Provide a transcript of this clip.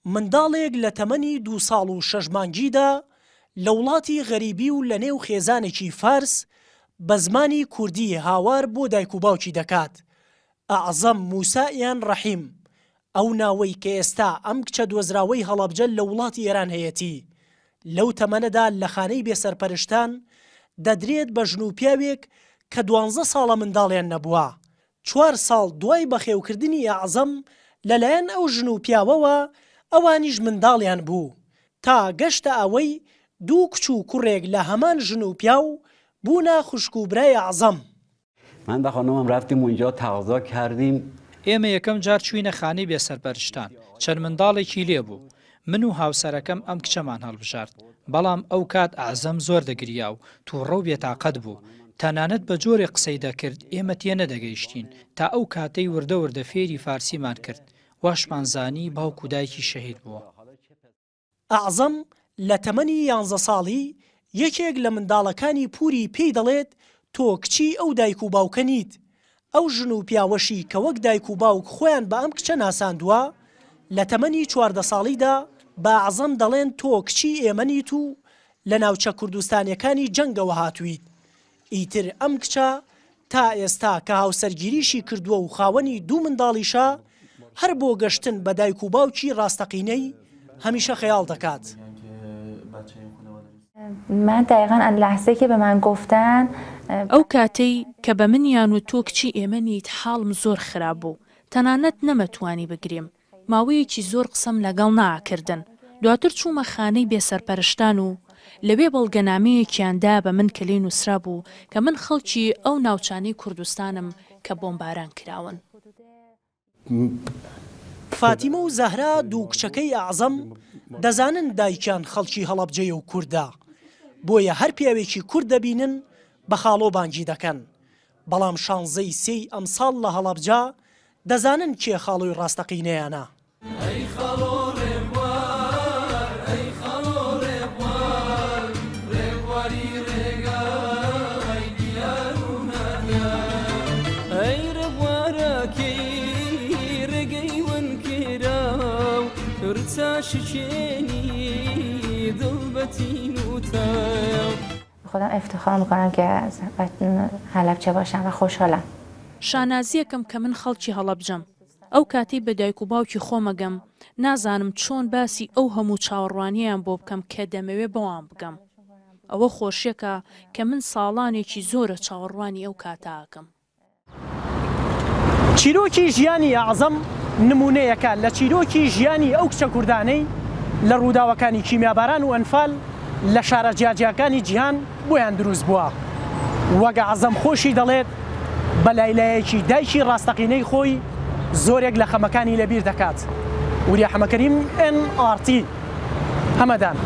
منداڵێک لە تەمەنی دوو ساڵ و شەش مانگیدا لە وڵاتی غەریبی و لەنێو خێزانێکی فارس بە زمانی کوردی هاوار بۆ دایک و باوکی دەکات، ئەعزەم موسائیان ڕەحیم، ئەو ناوەی کە ئێستا ئەم کچە دۆزراوەی هەڵەبجە لە وڵاتی ئێران هەیەتی، لەو تەمەنەدا لە خانەی بێسەرپەرشتان دەدرێت بە ژن و پیاوێک کە دوانزە ساڵە منداڵیان نەبووە، چوار ساڵ دوای بەخێوکردنی ئەعزەم لەلایەن ئەو ژن و پیاوەوە ئەوانیش منداڵیان بوو، تا گەشتە ئەوەی دوو کچ و کوڕێک لە هەمان ژن و پیاو بوونە خوشک و برای ئەعزەم. من و خانمم رفتیم اونجا تقاضا کردیم. ئێمە یەکەم جار چووینە خانەی بێسەرپەرشتان، چەند منداڵێکی لێ بوو. من و هاوسەرەکەم ئەم کچەمان هەڵبژارد، بەڵام ئەو کات ئەعزەم زۆر دەگریا و تووڕە و بێتاقەت بوو، تەنانەت بە جۆرێک قسەی دەکرد ئێمە تێنەدەگەیشتین، تا ئەو کاتەی وردە وردە فێری فارسیمان کرد، واشمان زانی باوک و دایکی شەهید بووە. ئەعزەم لە تەمەنی یانزە ساڵی، یەکێک لە منداڵەکانی پووری پێی دەڵێت تۆ کچی ئەو دایک و باوکە نیت، ئەو ژن و پیاوەشی کە وەک دایک و باوک خۆیان بە ئەم کچە ناساندووە، لە تەمەنی 14 ساڵیدا بە ئەعزەم دەڵێن تۆ کچی ئێمە نیت و لە ناوچە کوردستانیەکانی جەنگەوە هاتوویت. ئیتر ئەم کچە تا ئێستا کە هاوسەرگیریشی کردووە و خاوەنی دوو منداڵیشە، هەر بۆ گەشتن بە دایک و باوکی ڕاستەقینەی هەمیشە خەیاڵ دەکات. من دقیقا از لحظه که به من گفتن. ئەو کاتەی کە بە منیان وت تۆ کچی ئێمە نیت حاڵم زۆر خراپ بوو تەنانەت نەمەتوانی بگریم ماوەیەکی زۆر قسەم لەگەڵ ناکردن دواتر چوومە خانەی بێ سەرپەرشتان و لەوێ بەڵگەنامەیەکیان دا بە من کە لێی نووسرابوو کە من خەڵکی ئەو ناوچانەی کوردستانم کە بۆمباران کراون. فاتیمە و زەهرا دوو کچەکەی ئەعزەم دەزانن دایکیان خەڵکی هەڵەبجەیە و کوردە، بۆیە هەر پیاوێکی کورد دەبینن بە خاڵۆ بانگی دەکەن، بەڵام شانزەی سێی ئەمساڵ لە هەڵەبجە دەزانن کێ خاڵۆی ڕاستەقینەیانە. ئەی خاڵۆ ڕێبوار ئەی خاڵۆ ڕێبوار ڕێبواری ڕێگای دیار و نادیار ئەی ڕێبوارەکەی ڕێگەی ون کراو ڕچا شکێنی دڵ بە تین و تاو. خودم افتخار میکنم که از هەلەبجە باشم و خۆشحالم. شانازیەکەم کە من خەڵکی هەڵەبجەم. ئەو کاتەی بە دایک و باوکی خۆمەگەم، نازانم چۆن باسی ئەو هەموو چاوەڕوانیەیان بۆ بکەم کە دەمەوێ بەوان بگەم. ئەوە خۆشیەکە کە من ساڵانێکی زۆرە چاوەڕوانی ئەو کاتە ئەکەم. چیرۆکی ژیانی ئەعزەم نموونەیەکە لە چیرۆکی ژیانی ئەو کچە کوردانەی لە ڕووداوەکانی کیمیاباران و ئەنفال لە شارە جیاجیاکانی جیهان بۆیان دروست بووە. وەک ئەعزەم خۆشی دەڵێت بە لایلایەکی دایکی ڕاستەقینەی خۆی زۆرێک لە خەمەکانی لەبیر دەکات. وریا حەمەکەریم، ئێن ئاڕ تی، هەمەدان.